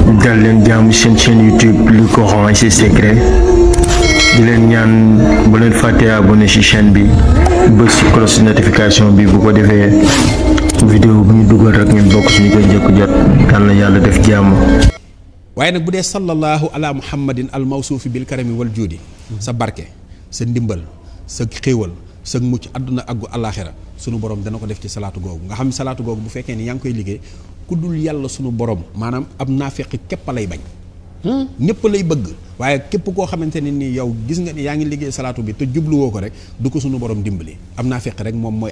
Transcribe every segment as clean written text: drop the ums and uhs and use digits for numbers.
dal leen jàmm seen chaîne YouTube li Coran et ses secrets di leen ñaan bu leen fàttee abonné ci chaîne bi bës ci cloche notification bi bu ko defee vidéo bu ñu dugal rek ngeen bokk ci ñu koy njëkk jot yal na yàlla def jàmm. waaye nag bu dee sallallahu ala muhammadin al mawsuufi bil karami wal juudi sa barke sa ndimbal sa xéewal sa mucc àdduna aggu àllaaxira sunu borom dana ko def ci salaatu googu nga xam salaatu googu bu fekkee ni yaa ngi koy liggéey ku dul yàlla sunu borom maanaam ab naafeq képp lay bañ. ñëpp lay bëgg waaye képp koo xamante ne ni yow gis nga ni yaa ngi liggéey salaatu bi te jubluwoo ko rek du ko sunu borom dimbali am naafeq rek moom mooy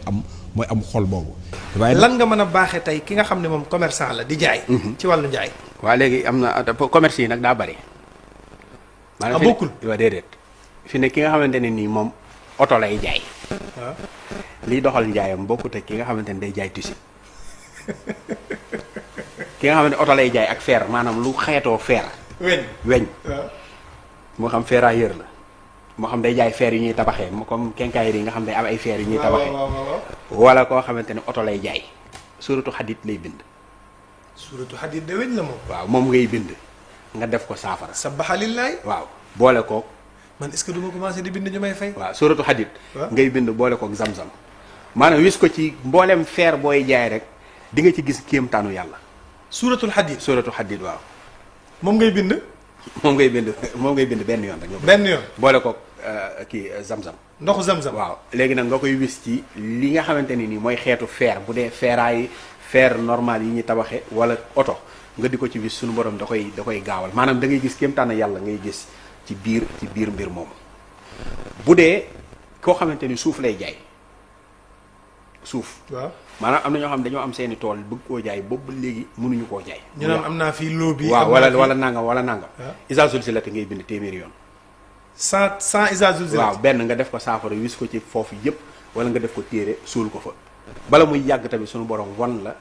am xol boobu. waaye lan nga mën a baaxee tey ki nga xam ne moom commerçant la di jaay. ci wàllu njaay. waaw léegi am na commerce yi nag daa bari. maanaam bokkul waaw déedéet fi ne ki nga xamante ne nii moom oto lay jaay. waaw liy doxal njaayam bokkut ak ki nga xamante ne day jaay tusi ki nga xamante ne oto lay jaay ak fer maanaam lu xeetoo fer. weñ moo xam ferrailleur la moo xam day jaay fer yu ñuy tabaxee moo comme quincaillerie yi nga xam day am ay fer yu ñuy tabaxee wala koo xamante ne oto lay jaay suratu xadit lay bind. suratu xadit de weñ la moom. waaw moom ngay bind nga def ko saafara. sabaxa lillaay. waaw boole koog. man est-ce que du ma commencé di bind ñu may fay. waaw suratu xadit ngay bind boole koog zam-zam maanaam wis ko ci mboolem fer booy jaay rek di nga ci gis kéemtaanu yàlla. suratul xadit. suratu xadit waaw. moom ngay bind. moom ngay bind benn yoon rek. benn yoon boole koog kii zam-zam. ndoxu zam-zam. waaw léegi nag nga koy wis ci li nga xamante ni nii mooy xeetu fer bu dee ferraille fer normal yi ñuy tabaxee wala oto nga di ko ci wis suñu borom da koy gaawal maanaam da ngay gis kéemtaanu yàlla ngay gis ci biir mbir moomu. bu dee koo xamante ni suuf lay jaay suuf. waaw maanaam am na ñoo xam dañoo am seeni tool bëgg koo jaay boobu ba léegi mënuñu koo jaay. ñu naan am naa fii loo bi. waaw wala nangam wala nangam. isa zulzilati ngay bind téeméeri yoon. sans isa zulzilati. waaw benn nga def ko saafara wis ko ci foofu yëpp wala nga def ko téere suul ko fa bala muy yàgg tamit suñu borom wan la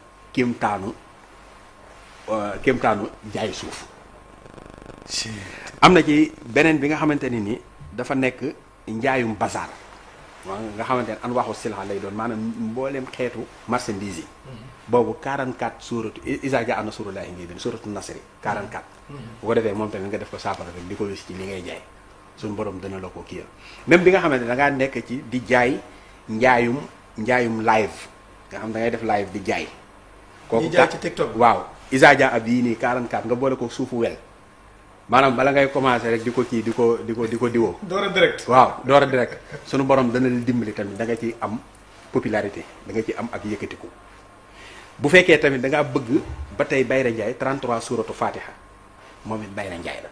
kéemtaanu jaay suuf. am na ci beneen bi nga xamante ne ni dafa nekk njaayum bazaar. waaw nga xamante ne an waxu silha lay doon maanaam mbooleem xeetu marchandise yi. boobu 44 suuratu isa ja ana surulaay ngay bind suuratu nasri 44. bu ko defee moom tamit nga def ko saafara rek di ko wis ci li ngay jaay suñu borom dana la ko kiyal même bi nga xamante ne da ngaa nekk ci di jaay njaayum live nga xam da ngay def live di jaay. kooku jaay ci TikTok waaw isa ja ab yii nii 44 nga boole ko suufu wel. maanaam bala ngay commencé rek di ko kii di ko diwoo. door a direct. waaw door a direct sunu borom dana la dimbali tamit da nga ci am popularité da nga ci am ak yëkkatiku. bu fekkee tamit da ngaa bëgg ba tey Bayra Ndiaye 33 suuratu Fatiha moom it Bayra Ndiaye la.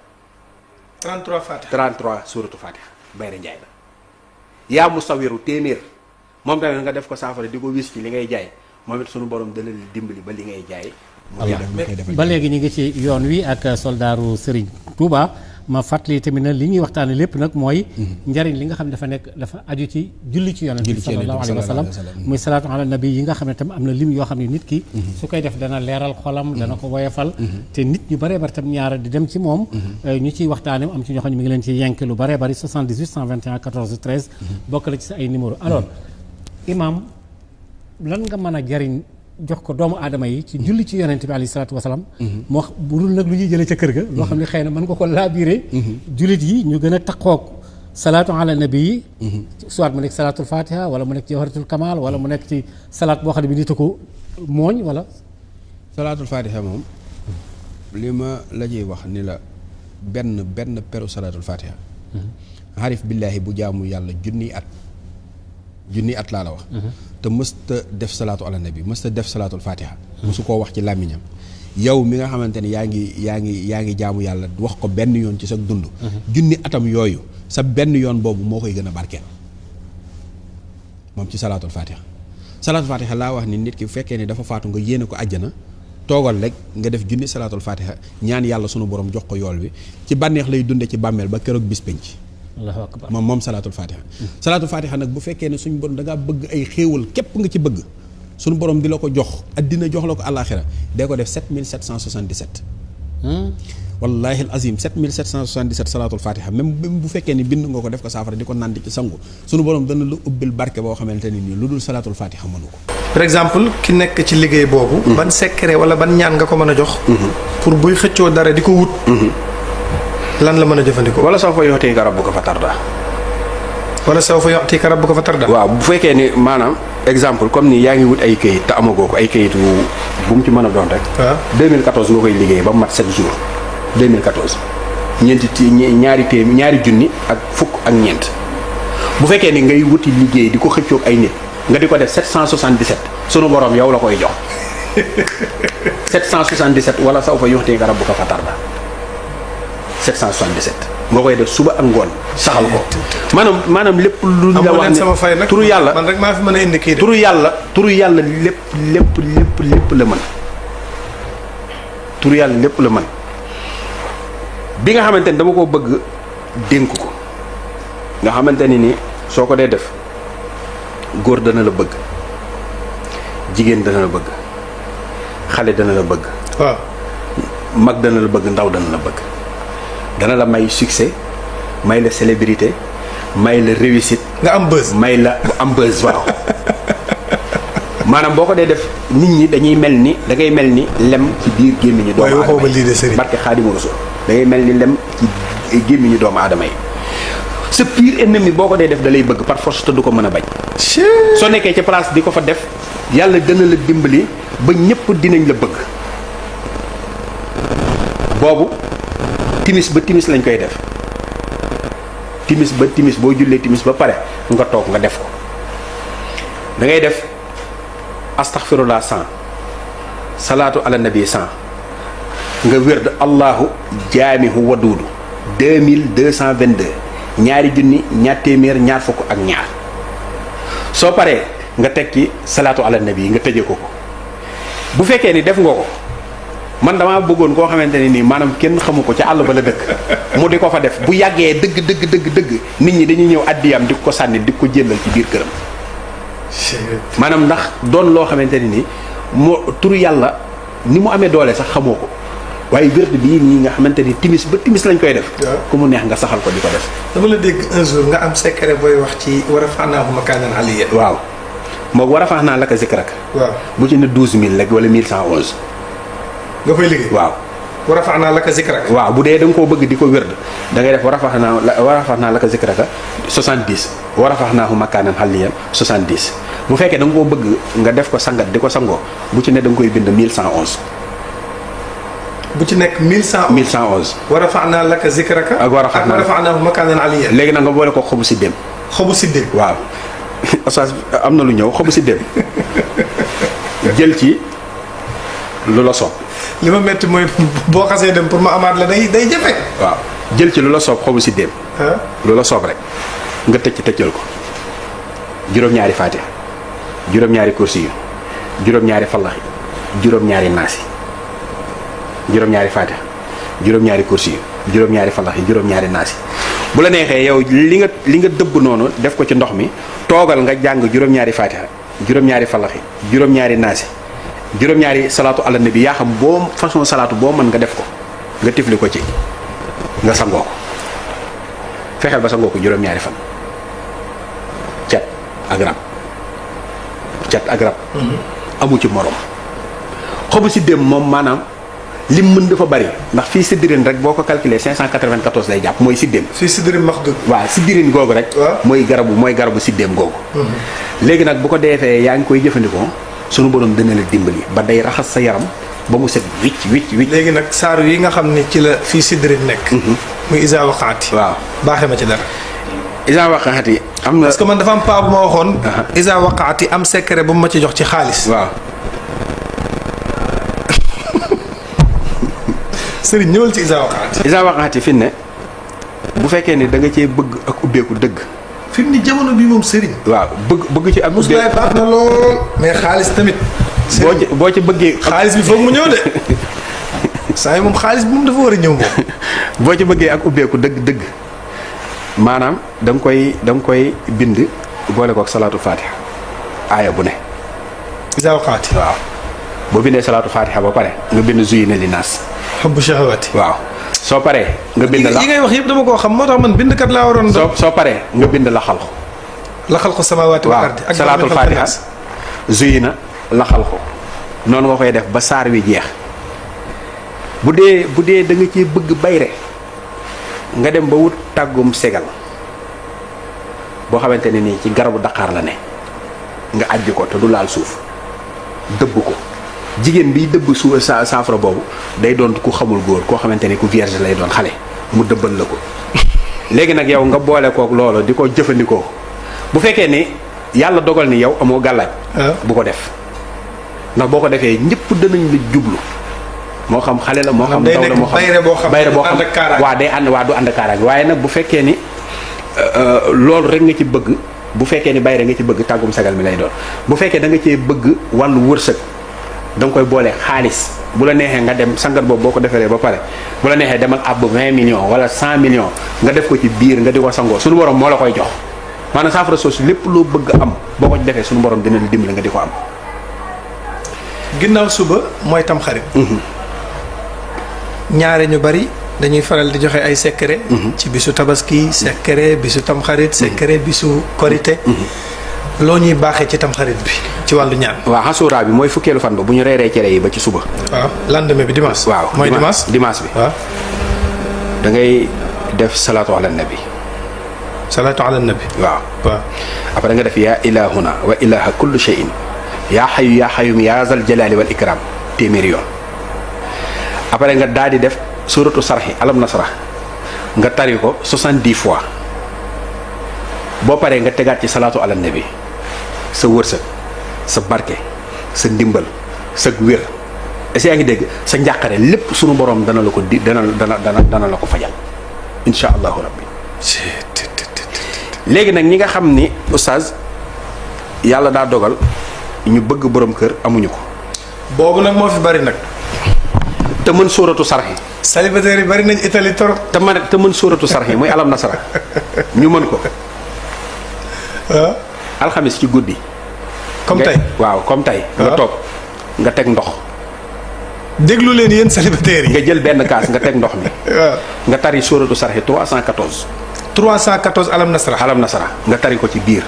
33 Fatiha 33 suuratu Fatiha Bayra Ndiaye la. yaa musawiru téeméer moom tamit nga def ko saafara di ko wis ci li ngay jaay moom it sunu borom dana la dimbali ba li ngay jaay. ba léegi ñu ngi ci yoon wi ak soldaaru Serigne Touba ma fàttali tamit na li ñuy waxtaane lépp nag mooy njariñ li nga xam ne dafa aju ci julli ci yonent bi sallallahu alayhi wa sallam muy salaatu ala nabi yi nga xam ne tam am na lim yoo xam ne nit ki su koy def dana leeral xolam dana ko woyefal te nit ñu baree bari tam ñaara di dem ci moom ñu ciy waxtaane am ci ñoo xam ne mi ngi leen ci yenk lu baree bari 78 121 14 13 bokk la ci sa ay numéro alors imam lan nga mën a jariñ jox ko doomu aadama yi ci julli ci yonent bi alayhi salaatu wasalaam moo bu dul nag lu ñuy jëlee ca kër ga loo xam ne xëy na mën nga ko laabiré jullit yi ñu gën a taqoog salaatu ala nabi yi soit mu nekk salaatul fatiha wala mu nekk ci jawharatul kamal wala mu nekk ci salaat boo xam ne bi nit a ko mooñ wala salaatul fatiha moom li ma la ciy wax ni la benn peru salaatul fatiha xarif billaahi bu jaamu yàlla junni at laa la wax te mësta def salaatu ala nabi mësta def salaatul fatiha mësu koo wax ci làmmiñam yow mi nga xamante ne yaa ngi jaamu yàlla wax ko benn yoon ci sa dund junni atam yooyu sa benn yoon boobu moo koy gën a barkeel moom ci salaatul fatiha laa wax ni nit ki bu fekkee ne dafa faatu nga yéene ko àjjana toogal rek nga def junni salaatul fatiha ñaan yàlla sunu borom jox ko yool bi ci bànneex lay dunde ci bàmmeel ba keroog bis penc Allahu akbar moom salaatul fatiha nag bu fekkee ne suñu borom da ngaa bëgg ay xéewal képp nga ci bëgg suñu borom di la ko jox addina jox la ko àllaaxira dee ko def 7777 wallahi al azim 7777 salaatul fatiha même bu fekkee ni bind nga ko def ko saafara di ko naan di ci sangu sunu borom dana la ubbil barke boo xamante ni nii lu dul salaatul fatiha mënu ko. par exemple ki nekk ci liggéey boobu. ban secret wala ban ñaan nga ko mën a jox. pour buy xëccoo dara di ko wut. lan la mën a jëfandikoo. wala soo fa yootee garab bu ko fa tarda. wala soo fa yoxti karab bu ko fa tarda. waaw bu fekkee ni maanaam exemple comme ni yaa ngi wut ay këyit te amagoo ko ay këyit bu mu ci mën a doon rek. waaw 2014 nga koy liggéey ba mu mat 7 jours 2014 ñaari junni ak fukk ak ñeent bu fekkee ni ngay wuti liggéey di ko xëccoog ay nit nga di ko def 777 sunu borom yow la koy jox 777 wala saw fa yoxti garab bu ko fa tarda 777. nga koy def suba ak ngoon saxal ko maanaam lépp lu la wax ne turu yàlla man rek maa fi mën a indi kii de. turu yàlla lépp la mën turu yàlla lépp la mën bi nga xamante ni dama ko bëgg dénk ko nga xamante ni ni soo ko dee def góor dana la bëgg jigéen dana la bëgg xale dana la bëgg waaw mag dana la bëgg ndaw dana la bëgg dana la may succès may la célébrité may la réussite. nga am buzz. may la am buzz waaw. maanaam boo ko dee def nit ñi dañuy mel ni da ngay mel ni lem ci biir gémmiñu doomu aadama yi. waaye waxoo ba lii de sëriñ. barke Xaadimu Rasuul da ngay mel ni lem ci gémmiñu doomu aadama yi. sa pire ennemi boo ko dee def da lay bëgg par force te du ko mën a bañ. soo nekkee ci place di ko fa def yàlla dana la dimbali ba ñëpp dinañ la bëgg boobu. timis ba timis lañ koy def timis ba timis boo jullee timis ba pare nga toog nga def ko da ngay def astaghfirullah 100 salaatu ala nabi 100 nga wérd allahu jaamihu waduudu 2222 ñaari junni ñaar téeméer ñaar fukk ak ñaar soo paree nga teg ci salaatu ala nabi nga tëje ko bu fekkee ni def nga ko man damaa bëggoon koo xamante ne nii maanaam kenn xamu ko ca àll ba la dëkk mu di ko fa def bu yàggee dëgg nit ñi dañuy ñëw addiyam di ko sànni di ko jëlal ci biir këram maanaam ndax doon loo xamante ne nii moo turu yàlla ni mu amee doole sax xamoo ko waaye wérd bii nii nga xamante ni timis ba timis lañ koy def ku mu neex nga saxal ko di ko def dama la dégg un jour nga am secret booy wax ci war a faanaahu makaanan aliyya waaw moo war a faax naa la ko zikrak waaw bu ci ne 12000 rek wala 1111 nga koy liggéey waaw wa rafaxnaa laka zikrak waaw bu dee da nga koo bëgg di ko wérd da ngay def wa rafaxnaa laka zikraka 70 wa rafaxnaahu makaanan aliyyan 70 bu fekkee da nga koo bëgg nga def ko sangat di ko sangoo bu ci ne da nga koy bind 1111 bu ci nekk 1111 wa rafaxnaa laka zikraka ak wa rafaxnaahu makaanan aliyyan léegi nag nga boole ko xobu siddéem waaw oustaz am na lu ñëw xobu siddéem jël ci lu la soob li ma metti mooy boo xasee dem pour ma amaat la day jafe. waaw jël ci lu la soob xobu siddéem lu la soob rek nga tëccal ko juróom-ñaari faatiha juróom-ñaari kursi yu juróom-ñaari fallaxi juróom-ñaari naasi juróom-ñaari faatiha juróom-ñaari kursi yu juróom-ñaari fallaxi juróom-ñaari naasi bu la neexee yow li nga dëbb noonu def ko ci ndox mi toogal nga jàng juróom-ñaari faatiha juróom-ñaari fallaxi juróom-ñaari naasi juróom-ñaari salaatu ala nabi yaa xam boo façon salaatu boo mën nga def ko nga tifli ko ci nga sangoo ko fexeel ba sangoo ko juróom-ñaari fan cet ak rab amu ci morom xobu si dem moom maanaam lim mën dafa bari ndax fii siddirin rek boo ko calculé 594 lay jàpp mooy siddéem fii siddirin maxdud waaw siddirin googu rek mooy garabu siddéem googu léegi nag bu ko defee yaa ngi koy jëfandikoo sunu borom dina la dimbali ba day raxas sa yaram ba mu set wicc. léegi nag saaru yi nga xam ne ci la fii siddirin nekk muy isa waqaati waaw baaxee ma ci dara isa waqaati am na parce que man dafa am paa bu ma waxoon isa waqaati am secret bu mu ma ci jox ci xaalis waaw sëriñ ñëwal ci isa waqaati isa waqaati fi ne bu fekkee ne da nga cee bëgg ak ubbeeku dëgg fi mu ni jamono bi moom sëriñ waaw bëgg ci ak muslaay baax na lool mais xaalis tamit boo ci bëggee xaalis bi foog mu ñëw de saa yi moom xaalis bi moom dafa war a ñëw moom boo ci bëggee ak ubbeeku dëgg maanaam da nga koy bind boole ko ak salaatu fatiha aaya bu ne isa waqaati waaw boo bindee salaatu fatiha ba pare nga bind zuyina li naas xubbu shahawaati waaw soo paree nga bind la yi ngay wax yëpp dama koo xam moo tax man bindkat laa waroon doon. soo paree nga bind la xalxu. la xalqu samaawaati wal ardi waaw salaatul fatiha zuyina la xalxu noonu nga koy def ba saar wi jeex. bu dee da nga cee bëgg bayre nga dem ba wut tàggum segal boo xamante ne nii ci garabu daqaar la ne nga àjj ko te du laal suuf dëbb ko jigéen biy dëbb saafara boobu day doon ku xamul góor koo xamante ne ku vierge lay doon xale mu dëbbal la ko léegi nag yow nga boole kook loolu di ko jëfandikoo bu fekkee ne yàlla dogal ni yow amoo gàllaaj bu ko def ndax boo ko defee ñëpp danañ la jublu moo xam xale la moo xam daw la moo xam bayre boo xam waa day ànd waa du ànd kaaraange waaye nag bu fekkee ni loolu rek nga ci bëgg bu fekkee ni bayre nga ci bëgg tàggum sagal mi lay doon bu fekkee da nga cee bëgg wàllu wërsëg da nga koy boole xaalis bu la neexee nga dem sangat boobu boo ko defaree ba pare bu la neexee demal àbb 20 millions wala 100 millions nga def ko ci biir nga di ko sangoo suñu borom moo la koy jox maanaam saafara soosu lépp loo bëgg am boo ko defee suñu borom dina la dimbali nga di ko am. ginnaaw suba mooy tam xarit. ñaare ñu bari dañuy faral di joxe ay secret. ci bisu tabaski secret bisu tam xarit secret bisu korité. loo ñuy baaxee ci tam xarit bi ci wàllu ñaan. waaw xasuraa bi mooy fukkeelu fan ba bu ñu reeree cere yi ba ci suba. waaw lendemain bi dimanche. waaw mooy dimanche bi. waaw. da ngay def salaatu ala nabi. salaatu ala nabi. waaw. waaw. après nga def yaa ilahuna wa ilaha kulli shay'in yaa xayu yaa xayum yaa zal jalali wal ikram téeméeri yoon. après nga daal di def suratu sarxi alam nasra nga tari ko 70 fois boo paree nga tegaat ci salaatu ala nabi sa wërsëg sa barke sa ndimbal sa wér est-ce que yaa ngi dégg sa njàqare lépp sunu borom dana la ko di dana la ko fajal insha allahu rabbi. léegi nag ñi nga xam ni oustaz yàlla daa dogal ñu bëgg borom kër amuñu ko. boobu nag moo fi bari nag. te mën sóoratu sarxi. célibataire yi bari nañ Italie torop. te mën sóoratu sarxi muy alam nasara ñu mën ko. waaw. alxamis ci guddi. comme tey waaw comme tey. nga toog nga teg ndox. déglu leen yéen célibataire yi. nga jël benn kaas nga teg ndox mi. waaw. nga tari sóoratu sarxi 314. 314 alam nasra. alam nasara nga tari ko ci biir.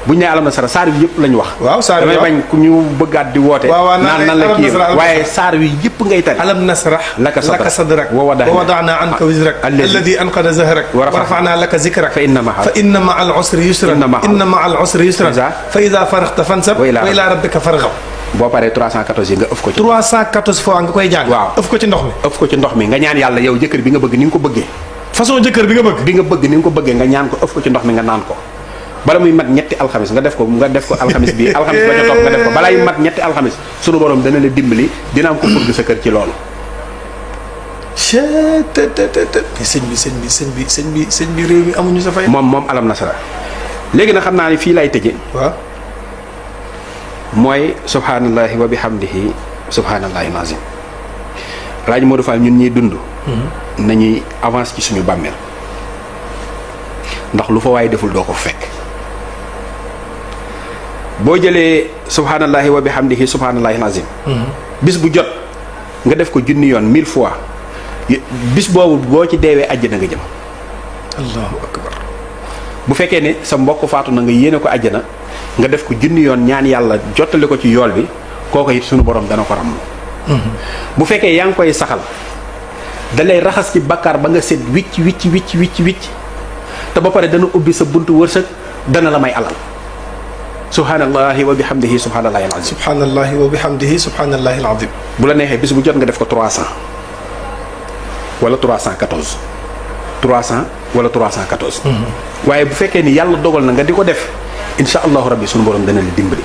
bu ñu nee alam nasara saar wi yëpp lañ wax. waaw saar wi damay bañ ku ñu bëggaat di woote. waaw naan la kii waaye saar wi yëpp ngay tari. alam nasrah laka sadrak wa wada'na anka wizrak alladhi anqadha zahrak wa rafa'na laka zikrak fa inna ma'al usri yusran inna ma'al usri yusran fa idha faraghta fansab wa ila rabbika farghab. boo paree 314 yi nga ëf ko ci. 314 fois nga koy jàng. waaw ëf ko ci ndox mi. ëf ko ci ndox mi nga ñaan yàlla yow jëkkër bi nga bëgg ni nga ko bëggee. façon jëkkër bi nga bëgg. ni nga ko bëggee nga ñaan ko ëf ko ci ndox mi nga naan ko. bala muy mat ñetti alxamis nga def ko alxamis bi alxamis ba ca topp nga def ko balay mat ñetti alxamis sunu borom dana la dimbali dina am ko furg sa kër ci loolu. sëñ bi réew mi amuñu sa fay. moom alam nasara léegi nag xam naa ni fii lay tëje. waaw. mooy subhanallahi wa bihamdihi subhanallahi nazim Alaaji Modou Fall ñun ñuy dund. nañuy avance ci suñu bàmmeel ndax lu fa waaye deful doo ko fekk. boo jëlee subhanallahi wa bihamdihi subhanallahi nazim bis bu jot nga def ko junni yoon 1000 fois bis boobu boo ci deewee àjjana nga jëm. allahu akbar. bu fekkee ne sa mbokk faatu na nga yéene ko àjjana nga def ko junni yoon ñaan yàlla jottali ko ci yool bi kooko it sunu borom dana ko ràmm. bu fekkee yaa ngi koy saxal da lay raxas ci bakkaar ba nga set wicc te ba pare dana ubbi sa buntu wërsëg dana la may alal. subhanallahi wa bihamdihi subhanallahi alazim. subhanallahi wa bihamdihi subhanallahi alazim. bu la neexee bis bu jot nga def ko 300 wala 314 300 wala 314. waaye bu fekkee ni yàlla dogal na nga di ko def incha allahu rabbi sunu borom dana la dimbali.